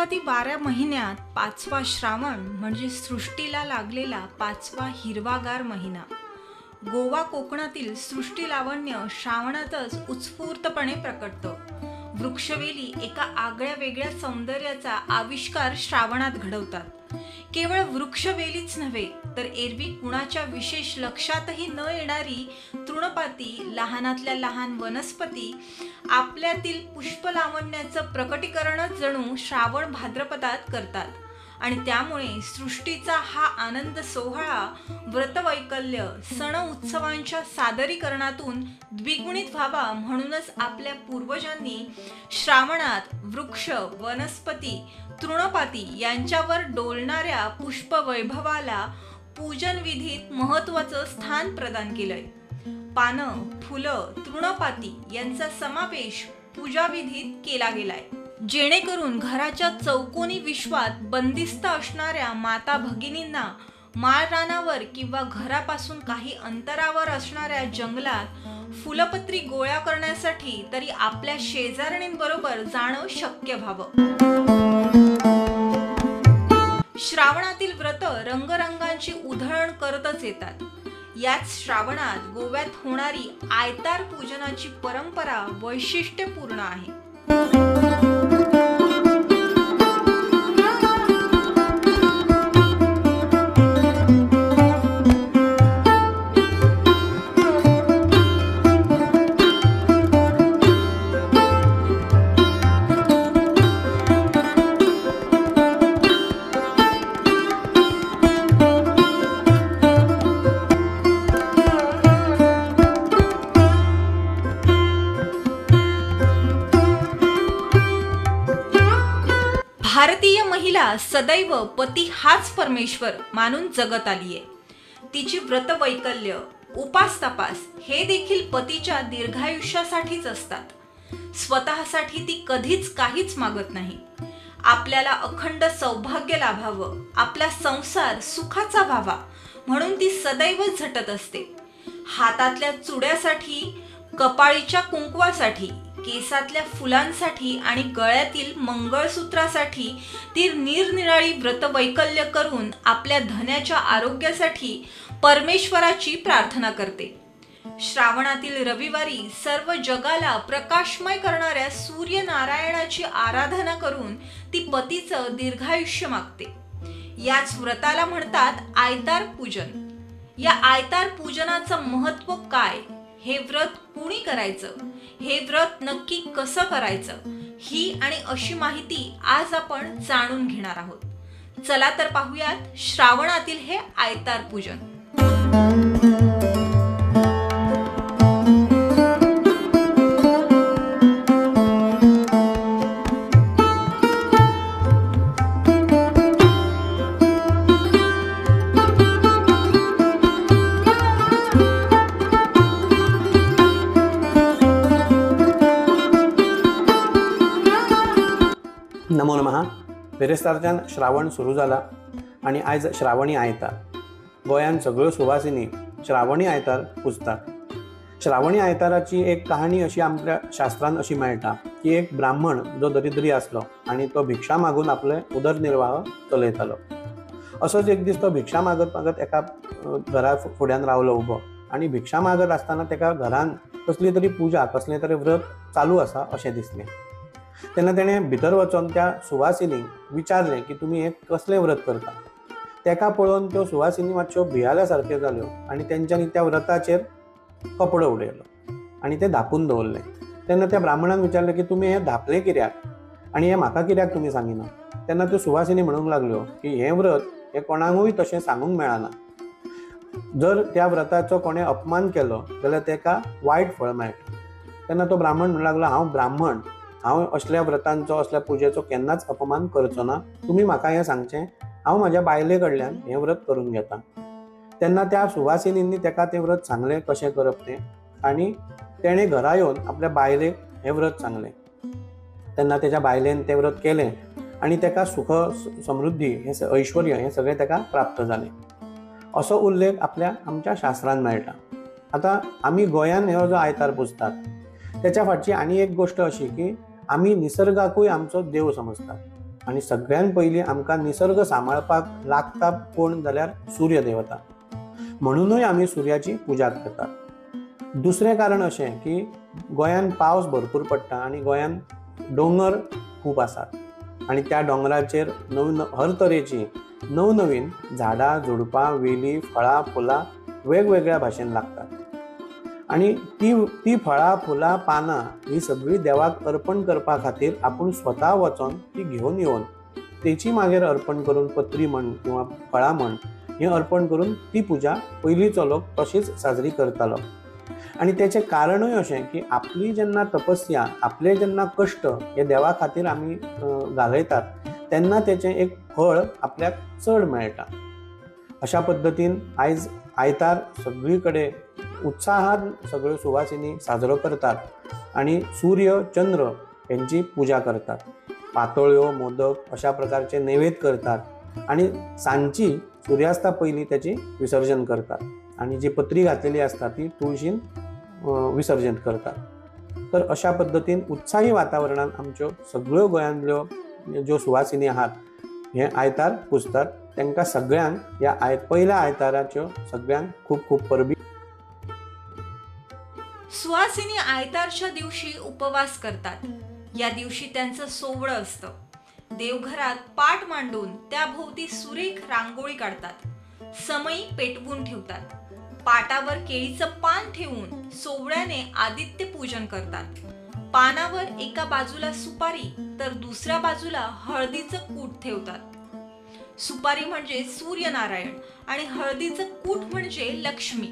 गुजराती 12 महिन्यात 5वा श्रावण म्हणजे सृष्टीला लागलेला 5वा हिरवागार महिना। गोवा कोकणातील सृष्टी लावण्य श्रावणातच उत्स्फूर्तपणे प्रकटतं। वृक्षवेली एका आगळ्या वेगळ्या सौंदर्याचा आविष्कार श्रावणात घडवतात। केवळ वृक्षवेलीच नव्हे तर एरवी कुणाच्या विशेष लक्षातही न येणारी तृणपाती, लहानातल्या लहान वनस्पती आपल्यातील पुष्पलावण्याचं प्रकटीकरणच जणू श्रावण भाद्रपदात करतात आणि त्यामुळे सृष्टीचा हा आनंद सोहळा व्रतवैकल्य सण उत्सवांच्या सादरीकरणातून द्विगुणित व्हावा म्हणूनच आपल्या पूर्वजांनी श्रावणात वृक्ष, वनस्पती, तृणपाती यांच्यावर डोलणाऱ्या पुष्पवैभवाला पूजनविधीत महत्त्वाचं स्थान प्रदान केलंय। पानं, फुलं, तृणपाती यांचा समावेश पूजाविधीत केला गेलाय, जेणेकरून घराच्या चौकोनी विश्वात बंदिस्त असणाऱ्या माता भगिनींना माळरानावर किंवा घरापासून काही अंतरावर असणाऱ्या जंगलात फुलपत्री गोळा करण्यासाठी तरी आपल्या शेजारणींबरोबर जाणं शक्य व्हावं। श्रावणातील व्रत रंगरंगांची उधळण करतच येतात। याच श्रावणात गोव्यात होणारी आयतार पूजनाची परंपरा वैशिष्ट्यपूर्ण आहे। भारतीय महिला सदैव पती हाच परमेश्वर मानून जगत आली आहे। तिची व्रतवैकल्य, उपास तपास हे देखील पतीच्या दीर्घायुष्यासाठीच असतात। स्वतःसाठी ती कधीच काहीच मागत नाही। आपल्याला अखंड सौभाग्य लाभावं, आपला संसार सुखाचा व्हावा म्हणून ती सदैव झटत असते। हातातल्या चुड्यासाठी, कपाळीच्या कुंकवासाठी, केसातल्या फुलांसाठी आणि गळ्यातील मंगळसूत्रासाठी ती निरनिराळी व्रतवैकल्य करून आपल्या धन्याच्या आरोग्यासाठी परमेश्वराची प्रार्थना करते। श्रावणातील रविवारी सर्व जगाला प्रकाशमय करणाऱ्या सूर्यनारायणाची आराधना करून ती पतीचं दीर्घायुष्य मागते। याच व्रताला म्हणतात आयतार पूजन। या आयतार पूजनाचं महत्त्व काय, हे व्रत कुणी करायचं, हे व्रत नक्की कसं करायचं, ही आणि अशी माहिती आज आपण जाणून घेणार आहोत। चला तर पाहूयात श्रावणातील हे आयतार पूजन। नमो नमः। बिरेस्तारच्यान श्रावण सुरू जाला आनी आयज श्रावणी आयतार। गोंयांत सगळ्यो सुवासिनी श्रावणी आयतार पुजतात। श्रावणी आयताराची एक कहाणी अशी आमच्या शास्त्रांत अशी मेळटा की एक ब्राह्मण जो दरिद्री आसलो आनी तो भिक्षा मागून आपले उदरनिर्वाह चलयतालो। असोच एक दीस तो भिक्षा मागत मागत एका घरा फुड्यान रावलो उबो आनी भिक्षा मागत आसतना ताका घरान कसली तरी पुजा, कसलें तरी व्रत चालू आसा अशें दिसलें। तेन्ना तेणें भितर वचोन त्या सुवासिनीक विचारलें की तुमी हें कसलें व्रत करता। तेका पळोवन त्यो सुवासिनी मातश्यो भियाल्या सारक्यो जाल्यो आनी तेंच्यांनी त्या व्रताचेर कपडो उडयलो आनी तें धांपून दवरलें। तेन्ना त्या ब्राह्मणान विचारलें की तुमी हें धांपलें कित्याक आनी हें म्हाका कित्याक तुमी सांगिना। तेन्ना त्यो सुवासिनी म्हणूंक लागल्यो की हें व्रत हें कोणाकूय तशें सांगूंक मेळना, जर त्या व्रताचो कोणें अपमान केलो जाल्यार तेका वायट फळ मेळटा। तेन्ना तो ब्राह्मण म्हणूंक लागलो, हांव ब्राह्मण, हांव असल्या व्रतांचो, असल्या पुजेचो केन्नाच अपमान करचो ना, तुमी म्हाका हें सांगचें, हांव म्हाज्या बायले कडल्यान हें व्रत करून घेता। तेन्ना त्या सुवासिनींनी तेका तें व्रत सांगलें कशें करप तें आनी तेणें घरा येवन आपल्या बायलेक हें व्रत सांगलें। तेन्ना तेच्या बायलेन तें व्रत केलें आनी तेका सुख, समृद्धी, हें ऐश्वर्य हें सगळें तेका प्राप्त जालें। असो उल्लेख आपल्या आमच्या शास्त्रांत मेळटा। आतां आमी गोंयांत हो जो आयतार पुजतात तेच्या फाटची आनी एक गोश्ट अशी की आमी निसर्गाकूय आमचो देव समजतात। आनी सगळ्यान पयलीं आमकां निसर्ग सांबाळपाक लागता कोण जाल्यार सूर्य देवता, म्हणूनय आमी सुर्याची पुजा करतात. दुसरें कारण अशें की गोंयान पावस भरपूर पडटा आनी गोंयान दोंगर खूब आसात आनी त्या दोंगराचेर हर तरेची नवनवीन झाडां झुडपां वेली फळां फुलां वेगवेगळ्या भाशेन लागतात आनी ती ती फळां फुलां पानां ही सगळीं देवाक अर्पण करपा खातीर आपूण स्वता वचोन ती घेवन येवन तेची मागीर अर्पण करून पत्री म्हण किंवा फळां म्हण ही अर्पण करून ती पुजा पयलींचो लोक तशीच साजरी करतालो. आनी तेचें कारणूय अशें की आपली जेन्ना तपस्या आपले जेन्ना कश्ट हे देवा खातीर आमी घालयतात तेन्ना तेचें एक फळ आपल्याक चड मेळटा. अशा पद्दतीन आयज आयतार सगळी कडेन उत्साहान सगळ्यो सुवासिनी साजरो करतात आनी सूर्य चंद्र हेंची पुजा करतात, पातोळ्यो मोदक अशा प्रकारचे नैवेद्य करतात आनी सांजची सुर्यास्ता पयलीं तेची विसर्जन करतात आनी जी पत्री घातलेली आसता ती तुळशीन विसर्जन करतात. तर अशा पद्दतीन उत्साही वातावरणान आमच्यो सगळ्यो गोंयांतल्यो ज्यो सुवासिनी आहात हे आयतार पुजतात. तांकां सगळ्यांक ह्या पयल्या आयताराच्यो सगळ्यांक खूब खूब परबी. सुवासिनी आयतारच्या दिवशी उपवास करतात. या दिवशी त्यांचं सोवळं असतं. देवघरात पाट मांडून त्याभोवती सुरेख रांगोळी काढतात, समई पेटवून ठेवतात, पाटावर केळीचं पान ठेवून सोवळ्याने आदित्य पूजन करतात. पानावर एका बाजूला सुपारी तर दुसऱ्या बाजूला हळदीचं कूट ठेवतात. सुपारी म्हणजे सूर्यनारायण आणि हळदीचं कूट म्हणजे लक्ष्मी.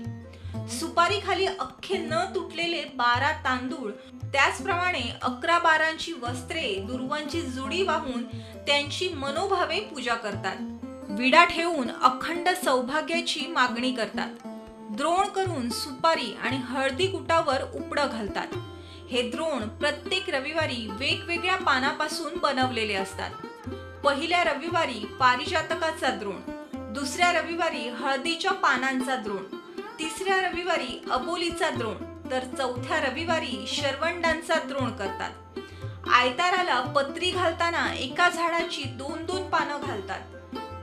सुपारी खाली अख्खे न तुटलेले 12 तांदूळ, त्याचप्रमाणे 11 बारांची वस्त्रे, दुर्वांची जुडी वाहून त्यांची मनोभावे पूजा करतात. विडा ठेवून अखंड सौभाग्याची मागणी करतात. द्रोण करून सुपारी आणि हळदी कुटावर उपडं घालतात. हे द्रोण प्रत्येक रविवारी वेगवेगळ्या पानापासून बनवलेले असतात. पहिल्या रविवारी पारिजातकाचा द्रोण, दुसऱ्या रविवारी हळदीच्या पानांचा द्रोण, तिसऱ्या रविवारी अबोलीचा द्रोण, तर चौथ्या रविवारी शरवंडांचा द्रोण करतात. आयताराला पत्री घालताना एका झाडाची 2-2 पानं घालतात.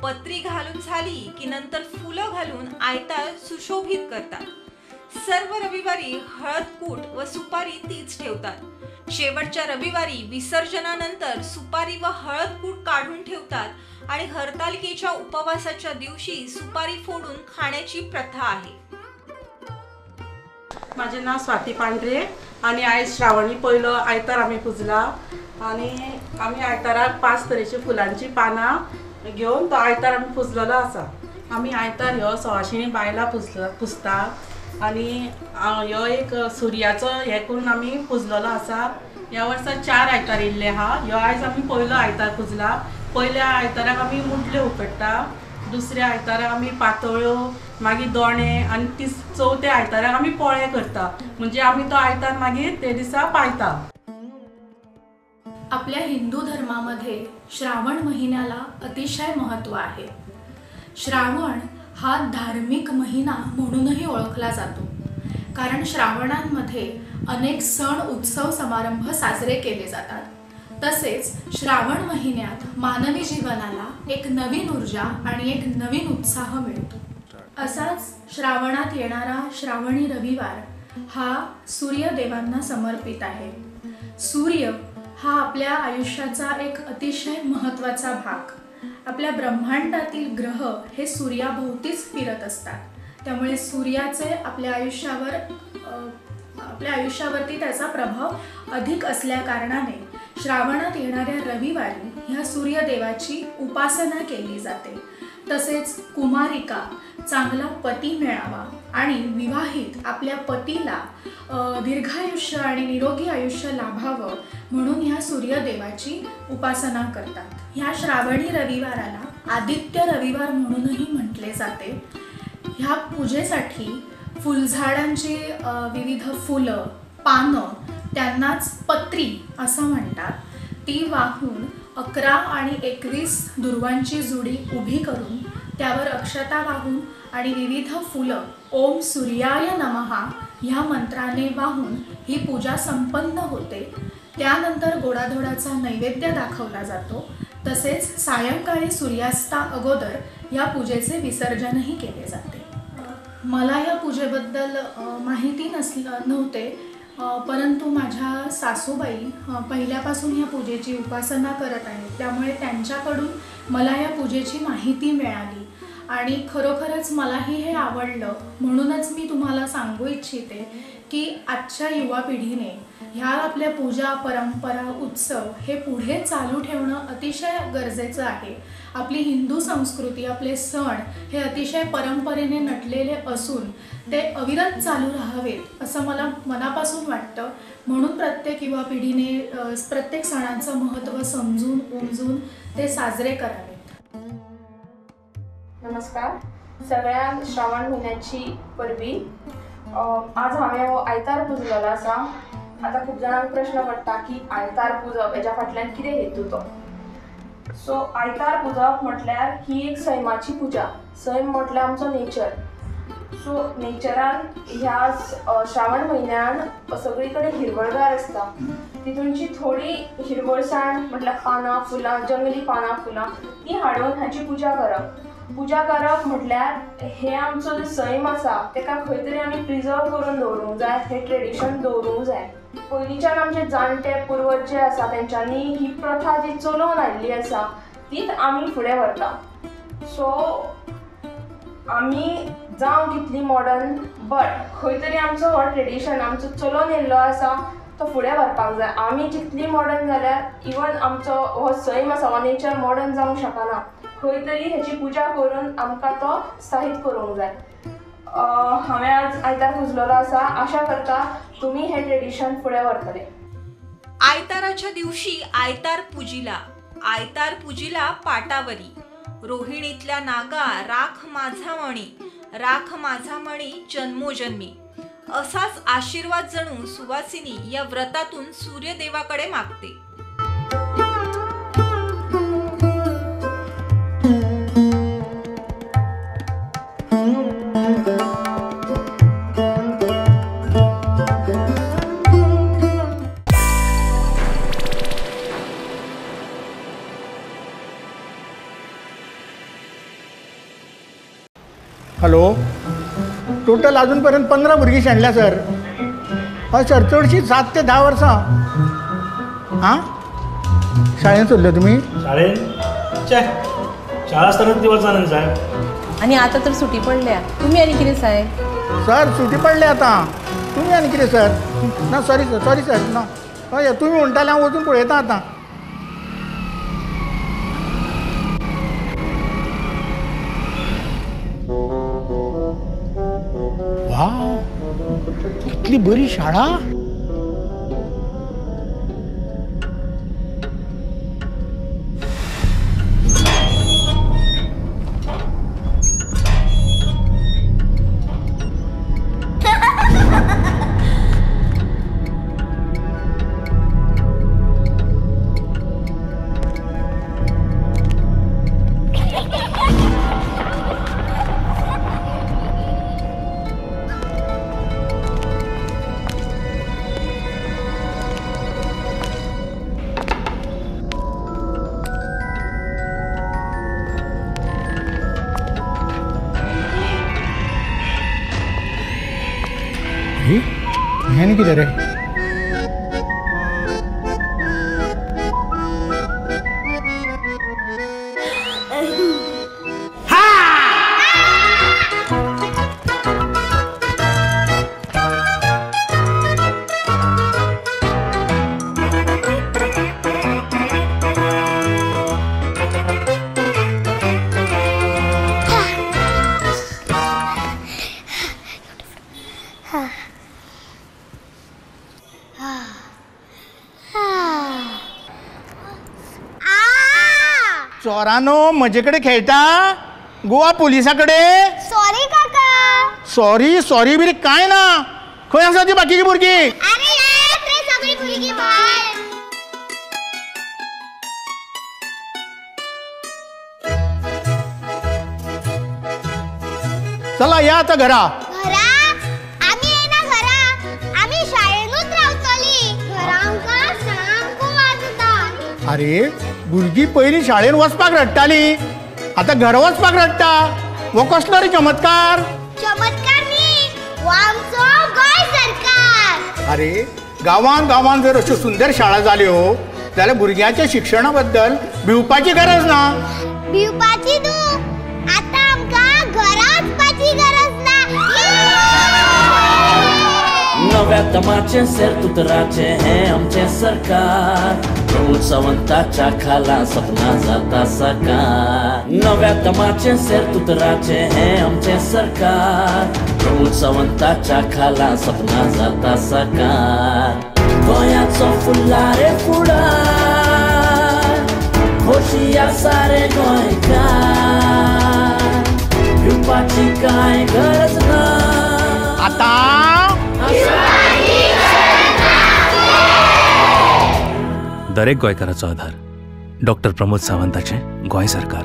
पत्री घालून झाली की नंतर फुलं घालून आयतार सुशोभित करतात. सर्व रविवारी हळदकूट व सुपारी तीच ठेवतात. शेवटच्या रविवारी विसर्जनानंतर सुपारी व हळदकूट काढून ठेवतात आणि हरतालिकेच्या उपवासाच्या दिवशी सुपारी फोडून खाण्याची प्रथा आहे. माझे नाव स्वाती पांढरे आणि आयज श्रावणी पयलो आयतार आमी पुजला आनी आमी आयताराक 5 तरेची फुलांची पानां घेवन तो आयतार आमी पुजलेलो आसा. आमी आयतार ह्यो सवाशिणी बायलां पुजता आनी ह्यो एक सुर्याचो हें करून आमी पुजलेलो आसा. ह्या वर्सा 4 आयतार येयल्ले आहा. ह्यो आयज आमी पयलो आयतार पुजला. पयल्या आयताराक आमी मुटल्यो उकडटा, दुसऱ्या आयताराक आमी पातोळ्यो, मागीर दोणे आनी चवथ्या आयताराक आमी पोळे करता. म्हणजे आमी तो आयतार मागीर ते दिसा पाळटा. आपल्या हिंदू धर्मामध्ये श्रावण महिन्याला अतिशय महत्त्व आहे. श्रावण हा धार्मिक महिना म्हणूनही ओळखला जातो, कारण श्रावणांमध्ये अनेक सण उत्सव समारंभ साजरे केले जातात. तसेच श्रावण महिन्यात मानवी जीवनाला एक नवीन ऊर्जा आणि एक नवीन उत्साह मिळतो. असाच श्रावणात येणारा श्रावणी रविवार हा सूर्यदेवांना समर्पित आहे. सूर्य हा आपल्या आयुष्याचा एक अतिशय महत्त्वाचा भाग. आपल्या ब्रह्मांडातील ग्रह हे सूर्याभोवतीच फिरत असतात, त्यामुळे सूर्याचे आपल्या आयुष्यावरती त्याचा प्रभाव अधिक असल्या कारणाने श्रावणात येणाऱ्या रविवारी ह्या सूर्यदेवाची उपासना केली जाते. तसेच कुमारिका चांगला पती मिळावा आणि विवाहित आपल्या पतीला दीर्घायुष्य आणि निरोगी आयुष्य लाभावं म्हणून ह्या सूर्यदेवाची उपासना करतात. ह्या श्रावणी रविवाराला आदित्य रविवार म्हणूनही म्हटले जाते. ह्या पूजेसाठी फुलझाडांची विविध फुलं पानं त्यांनाच पत्री असं म्हणतात, ती वाहून 11 आणि 21 दुर्वांची जुडी उभी करून त्यावर अक्षता वाहून आणि विविध फुलं ओम सूर्याय नमः ह्या मंत्राने वाहून ही पूजा संपन्न होते. त्यानंतर गोडाधोडाचा नैवेद्य दाखवला जातो. तसेच सायंकाळी सूर्यास्ता अगोदर या पूजेचे विसर्जनही केले जाते. मला या पूजेबद्दल माहिती नव्हते, परंतु माझ्या सासूबाई पहिल्यापासून या पूजेची उपासना करत आहेत, त्यामुळे त्यांच्याकडून मला या पूजेची माहिती मिळाली आणि खरोखरच मलाही हे आवडलं. म्हणूनच मी तुम्हाला सांगू इच्छिते की आजच्या युवा पिढीने ह्या आपल्या पूजा, परंपरा, उत्सव हे पुढे चालू ठेवणं अतिशय गरजेचं आहे. आपली हिंदू संस्कृती, आपले सण हे अतिशय परंपरेने नटलेले असून ते अविरत चालू राहावेत असं मला मनापासून वाटतं. म्हणून प्रत्येक युवा पिढीने प्रत्येक सणांचं महत्त्व समजून उमजून ते साजरे करावेत. नमस्कार सगळ्यांक श्रावण म्हयन्याची परबी. आज हांवें हो आयतार पुजलेलो आसा. आतां खूब जाणांक प्रश्न पडटा की आयतार पुजप हेज्या फाटल्यान कितें हेतू तो. सो आयतार पुजप म्हटल्यार ही एक सैमाची पुजा. सैम म्हटल्यार आमचो नेचर. सो नेचरान ह्या श्रावण म्हयन्यान सगळी कडेन हिरवळगार आसता, तितूनची थोडी हिरवळसाण म्हटल्यार पानां फुलां, जंगली पानां फुलां ती हाडून हाची पुजा करप. पुजा करप म्हटल्यार हे आमचो जो सैम आसा तेका खंय तरी आमी प्रिजर्व करून दवरूंक जाय, हें ट्रेडिशन दवरूंक जाय. पयलींच्यान आमचे जाणटे पुर्वज जे आसा तेंच्यांनी ही प्रथा जी चलोवन आयिल्ली आसा तीच आमी फुडें व्हरता. सो आमी जावं कितली मॉडर्न बट खंय तरी आमचो हो ट्रेडिशन आमचो चलोवन येयल्लो आसा तो फुडें व्हरपाक जाय. आमी जितली मॉडर्न जाल्यार इवन आमचो हो सैम आसा हो नेचर मॉडर्न जावंक शकना. खंय तरी हेची पुजा करून आमकां तो स्थाहीत करूंक जाय. हांवें आज आयतार पुजलेलो आसा. आशा करता तुमी हें ट्रेडिशन फुडें व्हरतले. आयताराच्या दिवशी आयतार पूजिला, आयतार पूजिला पाटावरी, रोहिणीतल्या नागा राख माझा मणी, राख माझा मणी जन्मोजन्मी, असाच आशीर्वाद जणू सुवासिनी या व्रतातून सूर्यदेवाकडे मागते. हॅलो, टोटल अजूनपर्यंत 15 भुरगीं शेणल्या सर. हय सर, चडशीं 7 ते 10 वर्सां. आं, शाळेंत सोडले तुमी? शाळेंत? छे, शाळा आसतनाच ती वचना न्ही साहेब. आनी आतां तर सुटी पडल्या, तुमी आनी कितें साहेब? सर सुटी पडल्या आतां, तुमी आनी कितें सर? ना सॉरी सर, सॉरी सर, ना. हय तुमी म्हणटाले हांव वचून पळयता आतां. वा, इतली बरी शाळा. हें कितें रे? चोरानो म्हजे कडेन खेळटा गोवा पुलिसा कडेन. सॉरी काका. सॉरी सॉरी बिरी काय ना. खंय आसा ती बाकीची भुरगीं? अरे सगळी भुरगीं भायर. चला या आता घरा. घरा? आमी येना घरा, आमी शाळेनूच रावतली. घरा आमकां सामको वाज येता. अरे भुरगीं पयलीं शाळेन वचपाक रडटालीं, आतां घरा वचपाक रडटा. हो कसलो रे चमत्कार? चमत्कार न्ही, हो आमचो गोंय सरकार. अरे गांवान गांवान जर अश्यो सुंदर शाळा जाल्यो जाल्यार भुरग्यांच्या शिक्षणा बद्दल भिवपाची गरज ना. भिवपाची न्हू, आतां आमकां घरा वचपाची गरज ना. नव्या दमाचें सेर्तुतराचें हें आमचें सरकार, प्रमोद सावंताच्या खाला सपना जाता साकार. नव्या दमाचें सेर्तुतराचें हें आमचें सरकार, प्रमोद सावंताच्या खाला सपना जाता साकार. गोंयाचो फुडला रे फुडार, खोशी आसा रे गोंयकार, भिवपाची कांय गरज ना. आतां दरेक गोंयकाराचो आधार डॉक्टर प्रमोद सावंताचें गोंय सरकार.